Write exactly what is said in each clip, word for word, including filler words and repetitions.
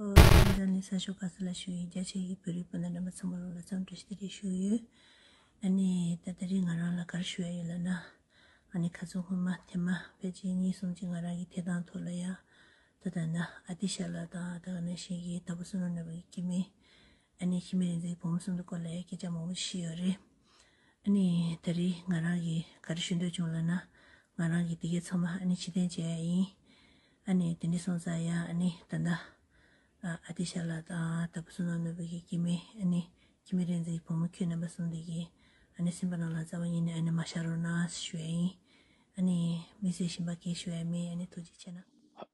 ཨོ། ཨ་ནི་ས་ཕྱོགས་ག་ས་ལ་བཞུགས་ཡོད་རྒྱ་ཆེ་གི་བོད་རིགས་སྤུན་ཟླ་རྣམ་པ་ཚང་མ་ལོ་ལ་འཚམས་འདྲི་ཞུ་ཡོད། ཨ་ནི་ད་ད་རེས་ང་རང་ལ་ག་རེ་ཞུ་ཡ་ཡོད་ལབ་ན། ཨ་ནི་ཁ་སང་སྔོན་མ་ཐེངས་མ་ཕལ་ཆེར་གཉིས་གསུམ་ཅིག་ང་རང་གི་འཐད་སྟངས་ཐོག་ལ་ཡ། ད་ད་ན་ཨ་ཏི་ཤ་ལགས་དང་ད་ག་ནང་བཞིན་གྱི་དྭགས་པོ་བསོད་ནམས་ནོར་བུ་གི་སྐྱེ་དམན། ཨ་ནི་འཆི་མེད་རིག་འཛིན་བུ་མོ་གསུམ་དུ་སྐོར་ལ་ཡ་སྐད་ཆ་མང་པོ་བཤད་ཡོད་རེད། ཨ་ནི་ད་རེས་ང་རང་གིས་ག་རེ་ཞུ་འདོད་བྱུང་ལབ་ན། ང་རང་གིས་དེ་གའི་ཚང་མ་ཨ་ནི་ཕྱིར་འཐེན་བྱས་ཡ་ཡིན། ཨ་ནི་དེ་འདྲ་སོང་ཙང་ཡ་ཨ་ནི་ད་ལྟ་ཨ་ཨ་ཏི་ཤ་ལགས་དང་དྭགས་པོ་བསོད་ནམས་ནོར་བུ་གི་སྐྱེ་དམན་ཨ་ནི་འཆི་མེད་རིག་འཛིན་བུ་མོ་ཁྱོད་རྣམ་པ་གསུམ་དེ་གིས་ཨ་ནི་སེམས་པ་ནང་ལ་རྩ་བ་ཉིད་ནས་ཨ་ནི་མ་བཞག་རོགས་གནང་ཞུ་ཡ་ཡིན། ཨ་ནི་དམིགས་བསལ་གཞན་པ་སྐད་ཞུ་ཡ་མེད། ཨ་ནི་ཐུགས་རྗེ་ཆེ་གནང་།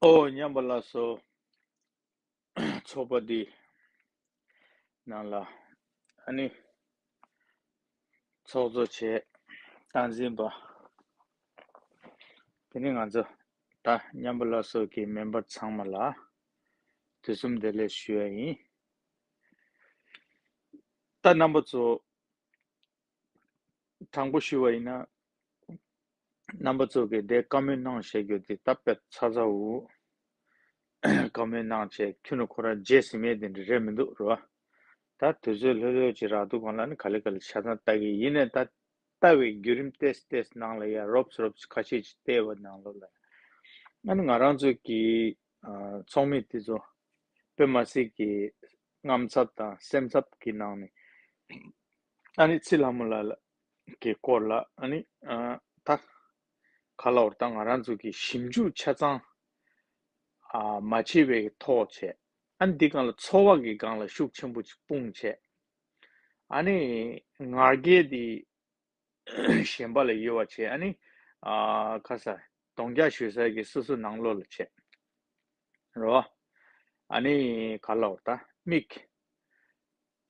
ཨོ་ཉམས་པ་ལགས་སོ། ཚོགས་པ་འདི་ནང་ལ་ཨ་ནི་ཚོགས་གཙོ་བྱས་སྟངས་འཛིན་པ། དེ་ནི་ང་ཚོ་ད་ཉམས་པ་ལགས་སོ་གི་མེམ་བར་ཚང་མ་ལ་དུས་གསུམ་བདེ་ལེགས་ཞུ་ཡ་ཡིན། ད་རྣམ་པ་ཚོ་དྲང་པོ་ཞུ་བ་ཡིན་ན། རྣམ་པ་ཚོ་གིས་དེ་བཀའ་མོལ་གནང་བཞག་རྒྱུ་དེ་ད་དཔེ་ཚ་ཚ་འུ། བཀའ་མོལ་གནང་བྱས་ཁྱོན་ནས་ཁོ་རང་བརྗེད་ཟིན་མེད་དེ་འདྲ་རེད་མི་འདུག་རེད་བ། ད་དུས་ཚོད་ལྷོད་ལྷོད་ཅིག་རག་འདུག་གང་ལ་ནི་ག་ལེ་ག་ལེ་ཆ་ཚང་ལྟ་གི་ཡིན་ནའི་ད་ལྟ་བའི་བརྒྱུད་རིམ་ཏེས་ཏེས་ནང་ལ་ཡ་རོབ་རོབ་ཁ་ཤས་ཅིག་བལྟས་པ་ནང་ལོགས་ལ་ཡ། ཨ་ནི་ང་རང་ཚོ་གི་ཚོགས་མི་དེ་ཚོ་དཔེ་མ་སྲིད་ཀྱི་དངངས་འཚབ་དང་སེམས་འཚབ་ཀྱི་ནང་ནས། ཨ་ནི་ཚེ་ལྷ་མོ་ལགས་ཀྱི་སྐོར་ལ་ཨ་ནི་ད་ག་ལ་བར་ད་ང་རང་ཚོ་གི་ཞིབ་འཇུག་ཆ་ཚང་མ་བྱས་པའི་ཐོག་བྱས། ཨ་ནི་འདི་སྒང་ལ་ཚོར་བ་གི་སྒང་ལ་ཤུགས་ཆེན་པོ་ཅིག་སྤུངས་བྱས། ཨ་ནི་ང་རྒྱལ་འདི་གཞན་པ་ལ་ཡོད་པ་བྱས། ཨ་ནི་ཁ་ས་གདོང་རྒྱག་ཞུ་ས་གི་སོ་སོ་ནང་ལོགས་ལ་བྱས། རོ། ཨ་ནི་ག་ལ་བར་ད་མིག་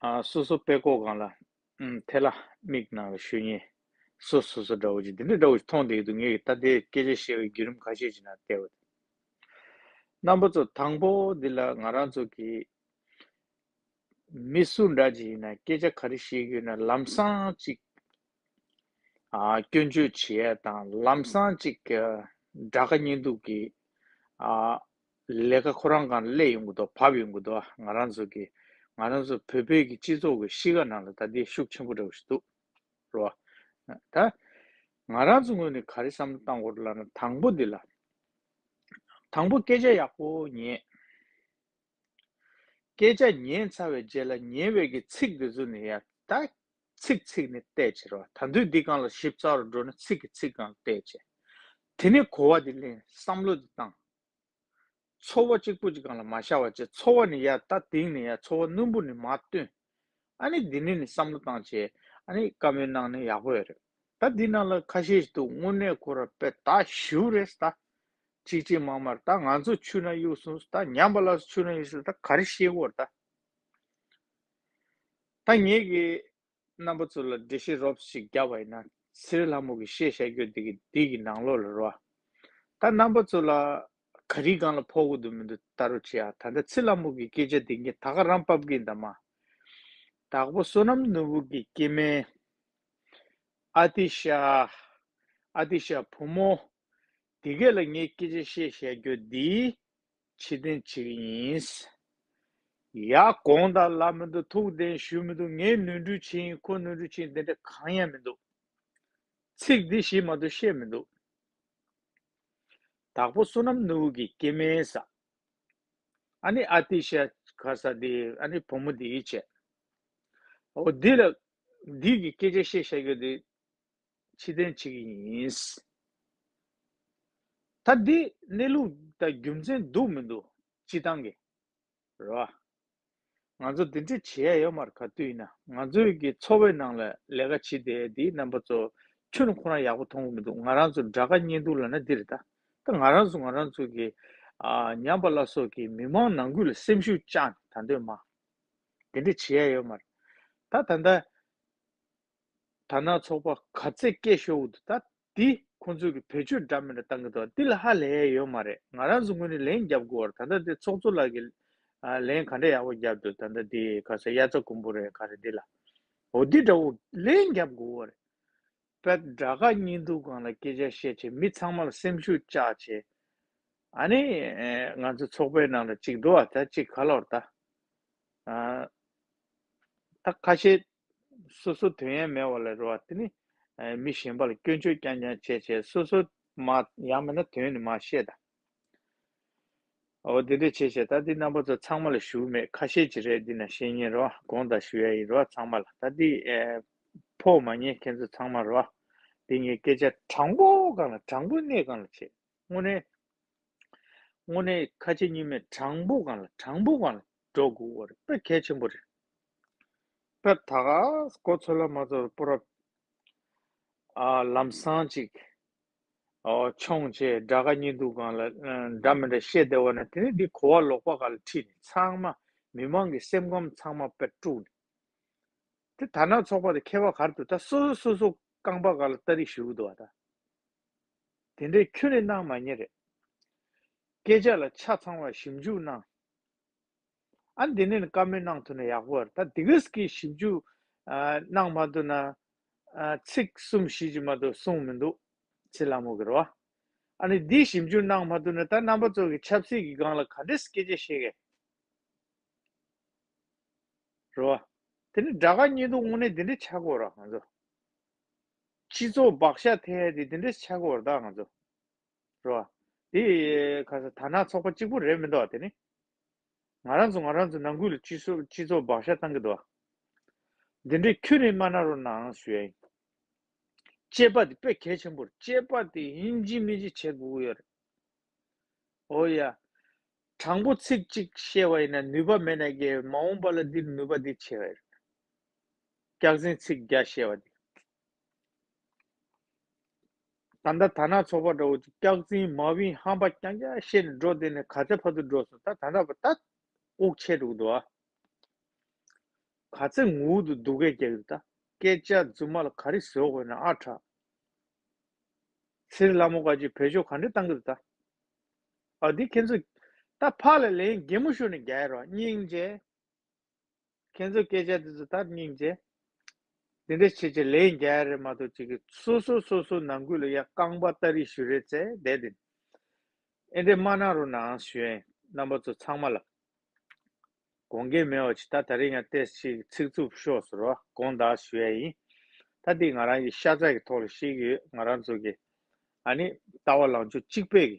ཨ་སོ་སོ་དཔེ་ཀོ་སྒང་ལ་ཨུམ་ཐལ་ལ་མིག་ནང་ལ་ཞུ་ཉེ། སོ་སོ་སོ་འདྲ་བོ་ཅིག་འདི་འདྲ་འདྲ་བོ་ཅིག་མཐོང་བསྡད་འདུག་ངས་ད་དེ་སྐད་ཆ་བཤད་པའི་བརྒྱུད་རིམ་ཁ་ཤས་ཅིག་ནང་བལྟས་པ་དེ། རྣམ་པ་ཚོ་དང་པོ་འདི་ལ་ང་རང་ཚོ་གི་མི་སུ་འདྲ་ཅིག་ཡིན་ན་སྐད་ཆ་ག་རེ་བཤད་ཀྱི་ཡོད་ན་ལམ་སང་ཅིག་ཨ་སྐྱོན་བརྗོད་བྱེད་ཡ་དང་ལམ་སང་ཅིག་དགྲ་དགའ་གཉེན་སྡུག་གི་ཨ་ལས་ཀ་ཁོ་རང་སྒང་སླེབས་ཡོང་གི་འདུག་བབས་ཡོང་གི་འདུག་ང་རང་ཚོ་གི་ང་རང་ཚོ་བོད་པའི་གི་སྤྱི་ཚོགས་ཀྱི་གཤིས་ཀ་ནང་ལ་ད་འདི་ཤུགས་ཆེན་པོ་འདྲ་བོ་ཞིག་འདུག་རོ། ད་ང་རང་ཚོ་ངོས་ནས་ག་རེ་བསམ་བློ་བཏང་དགོས་རེད་ལབ་ན་དང་པོ་འདི་ལ། དང་པོ་སྐད་ཆ་ཡག་པོ་ཉན། སྐད་ཆ་ཉན་ཚར་བའི་རྗེས་ལ་ཉན་པའི་གི་ཚིག་འདི་ཚོ་ནི་ཡ་ད་ཚིག་ཚིག་ནས་བལྟས་བྱས་རོ། ད་དུང་འདི་སྒང་ལ་ཞིབ་ཚགས་རུ་འགྲོ་ན་ཚིག་གི་ཚིག་སྒང་ལ་བལྟས་བྱས། དེ་ནས་གོ་བ་འདི་ལེན་བསམ་བློ་འདི་བཏང་། ཚོར་བ་གཅིག་པུ་གཅིག་སྒང་ལ་མ་བཞག་པ་བྱས་ཚོར་བ་ནི་ཡ་ད་དེང་ནས་ཡ་ཚོར་བ་རྣོན་པོ་ནི་མ་བཏོན། ཨ་ནི་འདི་ནས་ནི་བསམ་བློ་བཏང་བྱས་ཨ་ནི་བཀའ་མོལ་གནང་ནས་ཡག་པོ་ཡོད་རེད། ད་འདི་ནང་ལ་ཁ་ཤས་ཤིག་འདུག་དངོས་གནས་ཁོ་ར་དཔེ་ད་ཞུ་རེད་ད། གཅིག་གཅིག་མང་མར་ད་ང་ཚོ་ཆུ་ན་གཡུག་སོང་ད་ཉམས་པ་ལ་ཆུ་ན་གཡུག་སོང་ད་ག་རེ་ཤེས་གོ་ད། ད་ངེད་ཀྱི་རྣམ་པ་ཚོ་ལ་འགྲེལ་བཤད་རོབ་ཞིག་བརྒྱབ་པ་ཡིན་ན་ཚེ་རིང་ལྷ་མོ་གི་བཤད་བཤད་རྒྱུ་འདི་གི་འདི་གི་ནང་ལོགས་ལ་རོ། ད་རྣམ་པ་ཚོ་ལ་ག་རེ་སྒང་ལ་ཕོག་གི་འདུག་མི་འདུག་ལྟ་རོགས་བྱེད་ཨ། ད་ལྟ་ཚེ་རིང་ལྷ་མོ་གི་སྐད་ཆ་འདི་ངས་ད་ག་རང་ཕབ་གི་ཡིན་ད་མ། དྭགས་པོ་བསོད་ནམས་ནོར་བུ་གི་སྐྱེ་དམན། ཨ་ཏི་ཤ། ཨ་ཏི་ཤ་བུ་མོ། དེ་གས་ལ་ངས་སྐད་ཆ་བཤད་བཤད་རྒྱུ་འདི་ཕྱིར་འཐེན་བྱེད་ཀྱི་ཡིན། ཡ་དགོངས་དག་ལབ་མི་འདུག་ཐུགས་བདེན་ཞུ་མི་འདུག་ངས་ནོར་འཁྲུལ་ཕྱིན་ཁོ་ནོར་འཁྲུལ་ཕྱིན་དེ་འདྲ་གང་ཡང་མི་འདུག་ཚིག་འདི་ཞིག་མ་གཏོགས་བཤད་མི་འདུག་དྭགས་པོ་བསོད་ནམས་ནོར་བུ་གི་སྐྱེ་དམན་ས། ཨ་ནི་ཨ་ཏི་ཤ་ག་ས་དེ་ཨ་ནི་བུ་མོ་དེ་ཡིད་ཆེས། འོ་འདི་ལ་འདི་གི་སྐད་ཆ་བཤད་བཤད་རྒྱུ་དེ་ཕྱིར་འཐེན་བྱེད་ཀྱི་ཡིན། ད་འདི་གནས་ལུགས་དང་རྒྱུ་མཚན་འདུག་མི་འདུག་སྤྱི་བཏང་གི་རེད་བ། ང་ཚོ་འདི་འདྲ་བྱེད་ཡ་ཡོད་མ་རེད། ག་དུས་ཡིན་ན་ང་ཚོའི་གི་འཚོ་བའི་ནང་ལ་ལས་ཀ་བྱེད་བསྡད་དེ་རྣམ་པ་ཚོ་ཁྱོན་ནས་ཁོ་རང་ཡག་པོ་མཐོང་གི་མི་འདུག་ང་རང་ཚོ་དགྲ་དགའ་གཉེན་སྡུག་ལབ་ན་འདི་རེད་ད། ད་ང་རང་ཚོ་ང་རང་ཚོ་གི་ཨ་ཉམས་པ་སླར་གསོ་གི་མི་མང་ནང་ཁུལ་ལ་སེམས་ཤུགས་བཅག་ནས་ད་འདོད་མ་དེ་འདྲ་བྱེད་ཡ་ཡོད་མ་རེད། ད་ད་ལྟ་དར་ནག་ཚོགས་པ་ག་ཚད་སྐད་ཤོར་འདུག་ད་འདི་ཁོང་ཚོས་གི་བེད་སྤྱོད་འདྲ་མི་འདྲ་བཏང་གི་འདུག་འདི་ལ་ཧ་ལས་ཡ་ཡོད་མ་རེད། ང་རང་ཚོ་ངོས་ནས་ལན་རྒྱབ་དགོས་པ་རེད། ད་ལྟ་འདི་ཚོགས་གཙོ་ལགས་ཀྱིས་ཨ་ལན་ག་འདྲ་ཡག་པོ་རྒྱབ་འདུག་ད་ལྟ་འདི་ག་ས་དབྱར་རྩྭ་དགུན་འབུ་རེད་ག་རེ་འདི་ལ་འོ་འདི་འདྲ་བོ་ལན་རྒྱབ་དགོས་པ་རེད། དཔེ་དགྲ་དགའ་གཉེན་སྡུག་སྒང་ལ་སྐད་ཆ་བཤད་བྱས་མི་ཚང་མ་ལ་སེམས་ཤུགས་བཅག་བྱས། ཨ་ནི་ང་ཚོ་ཚོགས་པའི་ནང་ལ་གཅིག་འདུག་བ། ད་གཅིག་ག་ལོར་ད། ད་ཁ་ཤས་སོ་སོ་དོན་ཡང་མེད་པ་ལ་རེད་བ། དེ་ནི་མི་གཞན་པ་ལ་སྐྱོན་བརྗོད་རྐྱང་རྐྱང་བྱས་བྱས་སོ་སོ་མ་ཡང་མིན་ན་དོན་ནི་མ་བཤད་ད། འོ་དེ་འདྲ་བྱས་བྱས་ད་འདི་རྣམ་པ་ཚོ་ཚང་མ་ལ་ཞུ་མེད། ཁ་ཤས་ཅིག་རེད། འདི་ན་བཤད་ཉན་རོ་དགོངས་དག་ཞུ་ཡ་ཡིན་རོ་ཚང་མ་ལ། ད་འདི་ཕོག་མ་ཉན་ཁྱེད་ཚོ་ཚང་མ་རོ། འདི་ངའི་སྐད་ཆ་དྲང་པོ་སྒང་ལ་དྲང་པོ་གནས་སྒང་ལ་བྱས། དངོས་གནས་དངོས་གནས་ཁ་ཆེ་གཉིས་མེད་དྲང་པོ་སྒང་ལ་དྲང་པོ་སྒང་ལ་འགྲོ་དགོས་པ་རེད། དཔེ་གལ་ཆེན་པོ་རེད། དཔེ་ད་ག་གོ་ཚོད་ལ་མ་ཚོར་པོ་རབ་ཨ་ལམ་སང་ཅིག་ཨོ་མཆོང་བྱས་དགྲ་དགའ་གཉིས་འདུག་སྒང་ལ་འདྲ་མི་འདྲ་བཤད་བསྡད་པ་ན། དེ་ནི་འདི་གོ་བ་ལོག་པ་སྒང་ལ་ཁྲིད་ནས་ཚང་མ་མི་མང་གི་སེམས་ཁམས་ཚང་མ་དཔེ་དཀྲུགས་ནས། དེ་དར་ནག་ཚོགས་པ་དེ་ཁྱད་པར་ག་རེ་འདུག་ད་སོ་སོ་སོ་སོ་རྐང་པ་སྒང་ལ་སྟ་རེ་ཞུ་གི་འདུག་བ། ད་དེ་འདྲའི་ཁྱོན་ནས་གནང་མ་ཉེས་རེད། སྐད་ཆ་ལ་ཆ་ཚང་བ་ཞིབ་འཇུག་གནང་། ཨ་འདི་ནས་བཀའ་མོལ་གནང་ཐུབ་ན་ཡག་པོ་རེད། ད་དེ་གས་ཀྱི་ཞིབ་འཇུག་གནང་མ་ཐུབ་ན། ཚིག་གསུམ་བཞི་ཅིག་མ་གཏོགས་གསུངས་མི་འདུག་ཚེ་ལྷ་མོ་གི་རེད་བ། ཨ་ནི་འདི་ཞིབ་འཇུག་གནང་མ་ཐུབ་ན་ད་རྣམ་པ་ཚོ་གི་ཆབ་སྲིད་ཀྱི་སྒང་ལ་ག་འདྲས་སྐད་ཆ་བཤད་གི་རེད་བ། དེ་ནི་དགྲ་དགའ་གཉིས་འདུག་དངོས་གནས་འདི་འདྲས་ཆགས་ཀྱི་ཡོད་རེད་ང་ཚོ། སྤྱི་ཚོགས་བག་ཆགས་ཐེབས་ཡ་དེ་འདི་འདྲས་ཆགས་ཀྱི་ཡོད་རེད་ད་ང་ཚོ། རེད་བ། དེ་ཁ་ས་དར་ནག་ཚོགས་པ་གཅིག་པུ་རེད་མི་འདུག་བ། དེ་ནི་ང་རང་ཚོ་ང་རང་ཚོ་ནང་ཁུལ་ལ་སྤྱི་ཚོགས་སྤྱི་ཚོགས་བག་ཆགས་བཏང་གི་འདུག་བ། འདི་འདྲའི་ཁྱོན་ནས་མ་གནང་རོགས་གནང་ཞུ་ཡ་ཡིན། དཔྱད་པ་དེ་དཔེ་གལ་ཆེན་པོ་རེད། དཔྱད་པ་དེ་ཡིན་གཅིག་མིན་གཅིག་བྱེད་དགོས་ཀྱི་ཡོད་རེད། འོ་ཡ། དྲང་པོ་ཚིག་གཅིག་བཤད་པ་ཡིན་ན་ནུས་པ་མེད་ན་ཀྱེ་མ་འོངས་པ་ལ་འདི་ནུས་པ་འདི་ཆེ་བ་རེད། སྐྱག་རྫུན་ཚིག་བརྒྱ་བཤད་པ་འདི། ད་ལྟ་དར་ནག་ཚོགས་པ་འདྲ་བོ་ཅིག་སྐྱག་རྫུན་མ་བིན་ཧམ་པ་རྐྱང་རྐྱང་བཤད་ནས་འགྲོ་བསྡད་ནས་ག་ཚད་ཕར་ཚུར་འགྲོ་སོང་། ད་ད་ལྟ་བ་ད་དབུགས་ཆད་འགྲོ་གི་འདུག་ཨ། ག་ཚད་ངུ་འདུག་སྡུག་སྐད་རྒྱག་གི་འདུག་ད་སྐད་ཆ་རྫུན་མ་ལ་ག་རེ་བཟོ་དགོས་ན་ཨ་དྲག་ཚེ་རིང་ལྷ་མོ་ག་ཅིག་བེད་སྤྱོད་ག་འདྲ་བཏང་གི་འདུག་ད། ཨ་འདི་ཁྱེད་ཚོ་ད་ཕར་ལ་ལན་གད་མོ་ཤོར་ནས་རྒྱག་ཡ་རོགས། སྙིང་རྗེ། ཁྱེད་ཚོ་སྐད་ཆ་དེ་ཚོ་ད་སྙིང་རྗེ། འདི་འདྲ་བྱེད་བྱེད་ལན་རྒྱག་ཡ་རེད་མ་གཏོགས་ཅིག་གི་སོ་སོ་སོ་སོ་ནང་ཁུལ་ལ་ཡ་རྐང་པ་སྟ་རེ་ཞུ་རེད་ཚེ་བསྡད་དེ། ཨེ་འདྲས་མ་གནང་རོགས་གནང་ཞུ་ཡ་ཡིན། རྣམ་པ་ཚོ་ཚང་མ་ལ། དགོངས་འགལ་མེད་པ་ཅིག་ད་ད་རེས་ང་ཏོག་ཙམ་ཅིག་ཚིག་རྩུབ་ཤོར་སོང་རོགས། དགོངས་དག་ཞུ་ཡ་ཡིན། ད་འདི་ང་རང་གི་ཤ་ཚ་གི་ཐོག་ལ་བཤད་ཀྱི་ཡོད། ང་རང་ཚོ་གི་ཨ་ནི་ལྟ་བ་ལངས་ཕྱོགས་གཅིག་པའི་གི་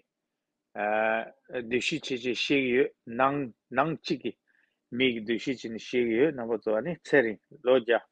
ཨ་འདུ་ཤེས་བྱེད་བྱེད་བཤད་ཀྱི་ཡོད། ནང་ནང་གཅིག་གི་མི་གི་འདུ་ཤེས་བྱེད་ནས་བཤད་ཀྱི་ཡོད། རྣམ་པ་ཚོ་ཨ་ནི་ཚེ་རིང་ལོ་བརྒྱ།